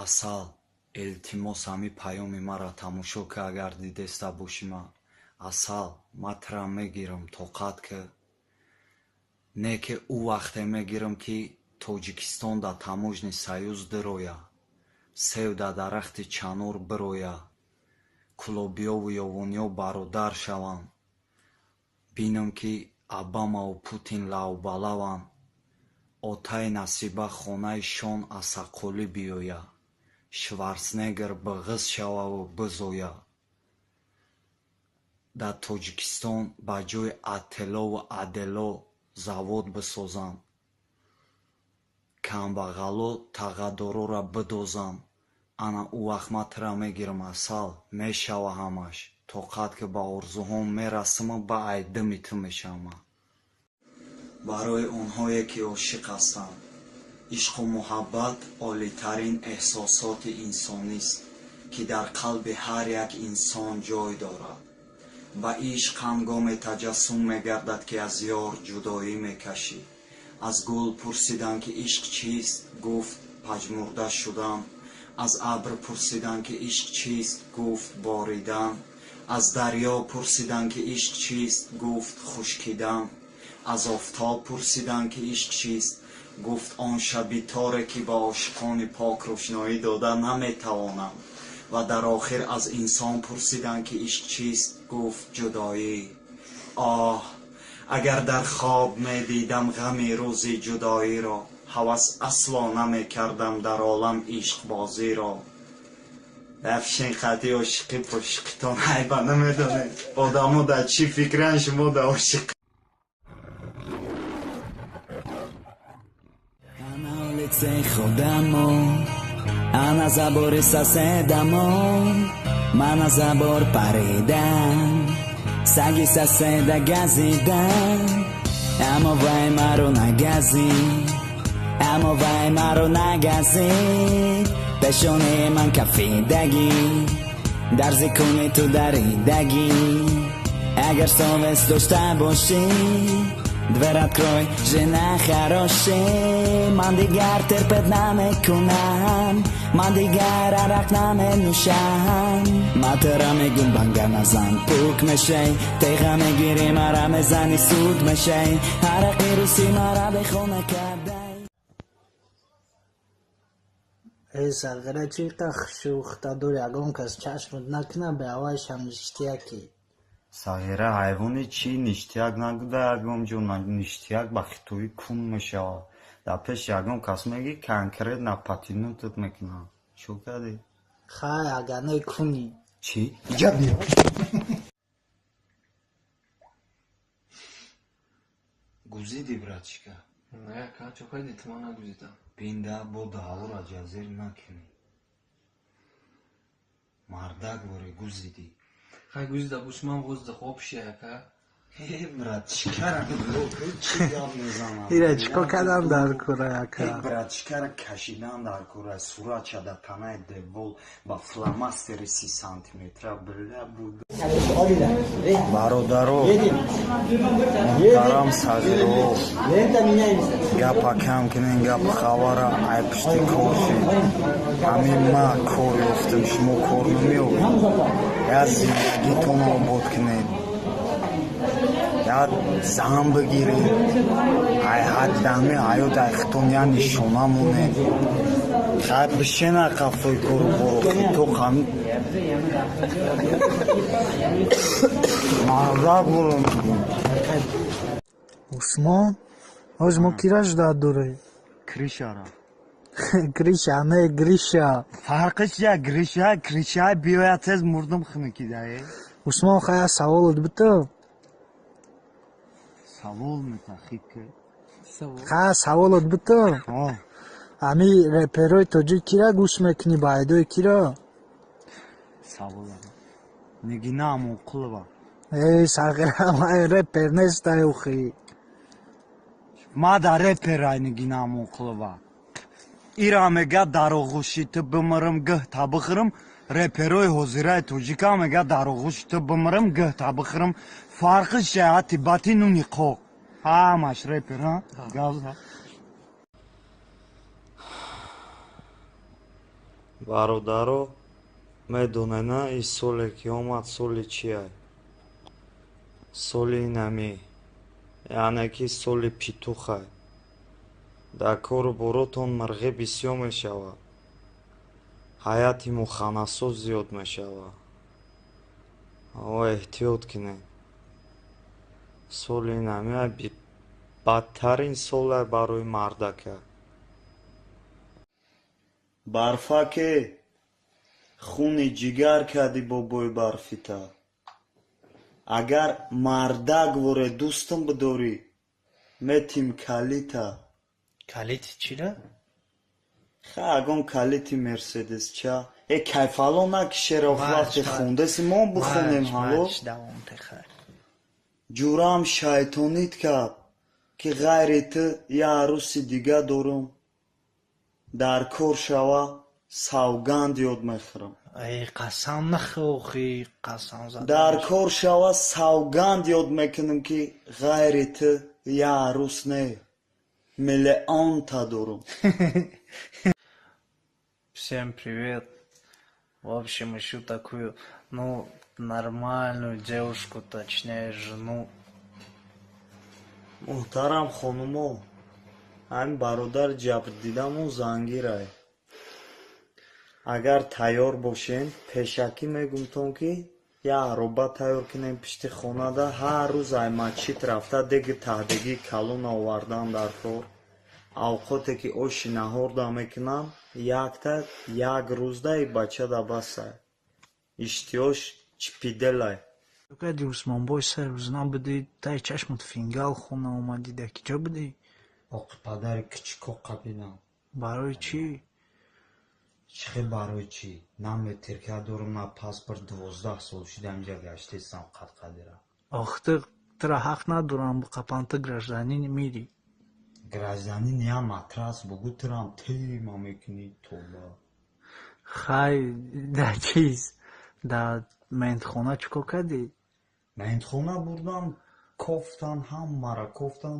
Асал, илтимос, ҳами паёми маро тамошо ки, агар дидеста бошӣ. Ма, Асал, ма тура мегирам, тоқат ки. Не ки ӯ вақте мегирам, ки Тоҷикистон дар таможенный союз дироя, сев дар дарахти чанор бироя, кулобиёву ёвониё бародар шаванд, бинам, ки Обамаву Путин лавбалаванд, отаи Насиба хонаи шон асаққолӣ биёя, Шварценеггер бағиз шававу бизоя, дар Тоҷикистон ба ҷои Ателлову Адело завод бисозанд, камбағало тағаддорора бидозанд. Ана ӯ вақт ма тура мегирам, Асал. Мешава ҳамаш, тоқат ки, ба орзуҳом мерасиму ба айдими ту мешавам. Барои онҳое, ки ошиқ ҳастанд. Ишқу муҳаббат олитарин эҳсосоти инсонист, ки дар қалби ҳар як инсон ҷой дорад. Ба ишқ ҳангоме таҷассум мегардад, ки аз ёр ҷудоӣ мекашӣ. Аз гул пурсиданд, ки ишқ чист? Гуфт: пажмурда шудан. Аз абр пурсиданд, ки ишқ чист? Гуфт: боридан. Аз дарё пурсиданд, ки ишқ чист? Гуфт: хушкидан. Аз офтоб пурсиданд, ки ишқ чист? Гуфт: он шаби торе, ки ба ошиқони пок рӯшноӣ дода наметавонам. Ва дар охир аз инсон пурсиданд, ки ишқ чист? Гуфт: ҷудоӣ. Оҳ, агар дар хоб медидам ғами рӯзи ҷудоиро, ҳавас асло намекардам дар олам ишқбозиро. Дафшин қатъи ошиқӣ пошиқитон айба намедонед, одамо дар чӣ фикран, шумо дар ошиқ. На улице худамо, а на заборе соседамо. Ма на забор паридам, саги соседа газидам, аммо вай маро нагазид, аммо вай маро нагазид. Пешонаи ман кафидагӣ, дарзи куни ту даридагӣ. Агар совесть дошта бошӣ, дверь открой, жена хороший. Ман дигар терпеть намекунам, ман дигар арақ наменӯшам. Ма тара мегум, банга назан, пук мешай, теға мегирӣ, мара мезанӣ, суд мешай. Арақи русӣ мара бехона кардай. Э, сағира, чӣ қа хушухта дори, ягон кас чашмат накуна, беавайшам ништяки. Сағира, ҳайвони чӣ ништяк нагуда, ягон ҷо ништяк ба хитоӣ кун мешавад. Дар пеши ягон кас мегӣ, конкретно потянутьат мекунам. Чӯ кардӣ? Хай, агар не кунӣ. Чӣ? Иҷа биё. Гузиди, братишка? Не, ака, чо кардӣ, ту ман нагузидам. Бинда бо даҳвора ҷазир накунӣ. Мардак воре гузидӣ. Хай, гузида бош, ман воздух общий, ака. Э, братишкара нигоҳ кун, чӣ гап мезанад. Ира чӣ кор кардан дар кора, ака? Э, братишкара кашидан дар кора, суратша дар танаи девол ба фломастери 30 сантиметра била буд. Бародаро, муҳтарам сағиро, гапа кам кунен, гапи хабара ай пушти кор шед. Ҳамин ма кор ёфтам, шумо кор намеёбед. Як зиндагитонро обод кунед, як зан бигиред, ай ҳаддами ҳаёт ай хитон як нишона монед. Хай, бишена қафои кору боро, хито қами мардак боро мегӯм. Усмон, ҳоз мо кира ждать дорем? Кришара. Гриша не, Гриша. Фарқиш я Гриша, Криша биёяд, тез мурдум хунукидае. Усмон, хай, як саволот битам. Савол метахид ки. Хай, саволот битам. Ами реперои тоҷик кира гӯш мекунӣ, ба айдои кира? Савол Нигина Амонқулова. Э, сағира, ман репер нестай охи. Ма да реперай Нигина Амонқулова. Ира мега дар оғӯши ту бимирам, гӯҳ та бихӯрам. Реперои ҳозираи тоҷика мега дар оғӯши ту бимирам, гӯҳ та бихӯрам. Фарқиш ати бати нуни қоқ, ҳамаш репер. Гавза. Бародаро, медонед, на, ин соле ки омад, соли чия? Соли инамӣ, яъне ки соли петухай. Дар кору боротон мирғӣ бисёр мешавад, ҳайати муханнасо зиёд мешавад. О, эҳтиёт кунед. Соли инамӣ бадтарин соле барои мардака. Барфаке, хуни ҷигар кардӣ бобои барфита. Агар мардак воре дӯстам бидорӣ, метим калита. Калити чира? Ха, ягон калити мерседесча. Э, кайфало накишера, вақте хондаси мо бихонем ҳало. Ҷурам шайтонит кард, ки ғайри ту як арӯси дига дорум. Дар кор шава, савганд ёд мехӯрам. Эй, қасам нахӯ, қасам зада. Дар кор шава, савганд ёд мекунам, ки ғайри ту як арӯс не, миллионта дорум. Всем привет. В общем, ищу такую, ну, нормальную девушку, точнее, жену. Муҳтарам хонумо, ҳамин бародари ҷабрдидамон зангирай. Агар тайёр бошен, пешакӣ мегумтон, ки як ароба тайёр кунем пишти хонада, ҳар рӯз ай масҷид рафта, деги таҳдигии калона овардан дар кор. Авқоте ки оши наҳорда мекунам, якта як рӯзда и бачада басай. Иштиҳош чипиделай. Кади, Усмонбой, се рӯз набудӣ, таи чашмат фингал хона омадӣ, дар ки ҷо будӣ? Оқи падари кичико қабинам. Барои чӣ? Чӣ хел барои чӣ? На метрика дорам, на паспорт, 12 сол шуда инҷа гаштестам қадқадира. Ох, ту тура ҳақ надорам биқапам, ту гражданин мири. Гражданин я матрас бугу, турам тема мекунӣ, тоба. Хай, дар чиз, дар ментхона чӣ кор кардӣ? Ментхона бурдам, кофтан, ҳамаро кофтан,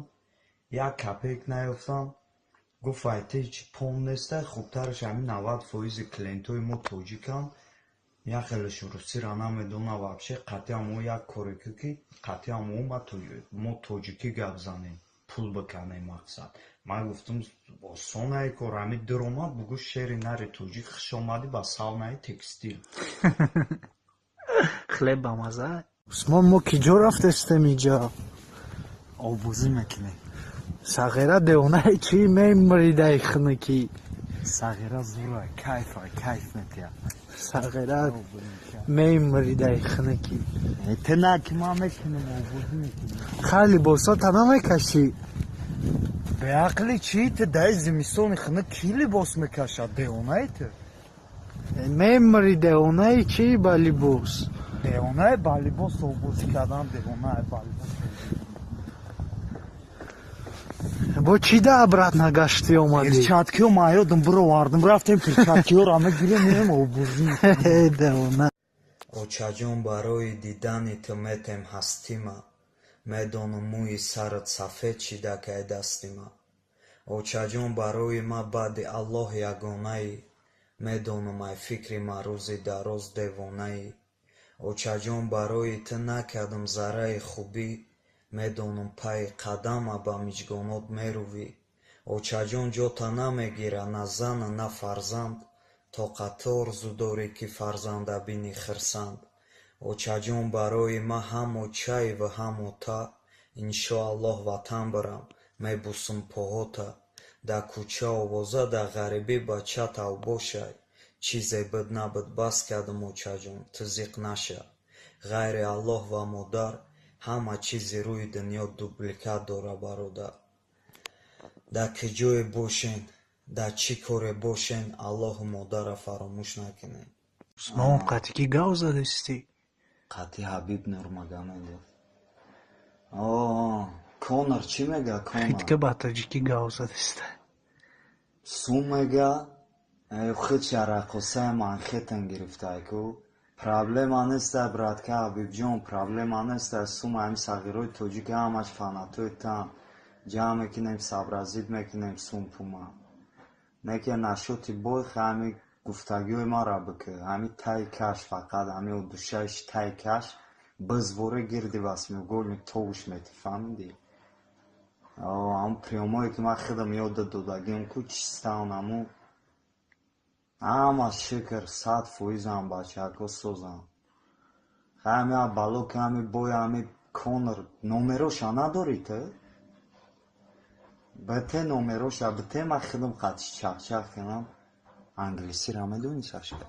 як копейка наёфтам. Гуфт, ай ту ҳеҷ пом нестай, хубтараш ҳамин 90 фоизи клиентҳои мо тоҷиканд, як хелеш русиро намедонад вообще, қатъиан мо як коре ку, ки қатъиан мо тоҷикӣ гап занем, пул биканем мақсад. Ман гуфтам, осонае кор, ҳамин дуромад, бугӯ шери нари тоҷик, хуш омадӣ ба саунаи текстил. Хлеб бамаза? Усмон, мо ки ҷо рафтестем иҷо? Обозӣ мекунем. Сағира, девонаи чӣ мемридай хунукӣ? Сағира зурай, кайфа, кайф метиҳад. Сағира, мемридай хунукӣ. Ту на, ки ман мекунем, обозӣ мекунем. Хай, либосота намекашӣ? Беақли чӣ ту, даи зимистони хунук кӣ либос мекашад, девонаи ту? Мемри, девонаи чӣ ба либос? Девонаи ба либос обозӣ кардан, девонаи ба либос. Бо чӣ да обратно гаштӣ омадӣ? Перчаткиҳо ман ёдам бировардам, рафтем перчаткиҳоро мегирем, меем, обозӣ. Девона. Очаҷон, барои дидани ту метем ҳастима. Медонам, мӯи сарат сафед шида кай дастима. Очаҷон, барои ма баъди Аллоҳ ягонаӣ. Медонам, ай фикри ма рӯзи дароз девонаӣ. Очаҷон, барои ту накардам зарраи хубӣ. Медонам, пайи қадама ба миҷгонот мерувӣ. Очаҷон, ҷота намегирад на зану на фарзанд. Тоқат ту орзу дорӣ, ки фарзанда бинӣ хирсанд. Очаҷон, барои ма ҳам очаиву ҳам ота. Иншоаллоҳ, ватан бирам, мебусам поҳота. Дар кӯча овоза, дар ғарибӣ бача тавбошай. Чизе буд набуд, бас кардам, очаҷон, ту зиқ наша. Ғайри Аллоҳ ва модар ҳама чизи рӯи дунё дубликат дора, бародар. Дар куҷое бошен, дар чӣ коре бошен, Аллоҳу модарро фаромӯш накунед. Усмон, қатъи кӣ гав задистӣ? Қатъи Ҳабиб Нурмагомедов. О, Конор чӣ мега, Конор? Хитка ба тоҷикӣ гав задиста. Сум мега, худша раққосаи Манхеттен гирифтай ку. Проблема нестай, братка Ҳабибҷон, проблема нестай, сум ҳамин сағирои тоҷик ҳамаш фанатои тан. Ҷамъ мекунем, сообразить мекунем сум пума. Не ки нашоти бой, ҳами Гуфтагиҳои маро бикӯ. Ҳами тай каш, фақат ҳами душаиш тай каш, бизворе гирди восьмиугольник тобуш метӣ, фаҳмидӣ? Ҳамн приёмое ки ман худам ёдат додагиам ку, чистаон ҳамун ҳама, шукр, 100%-ам бачаҳако созам. Хай, ҳами бало ки ҳами бой, ҳами Конор номероша надорӣ ту? Бите номероша, бите, ман худам қатиш чақчақ кунам. Англисиро медонӣ, Сашка?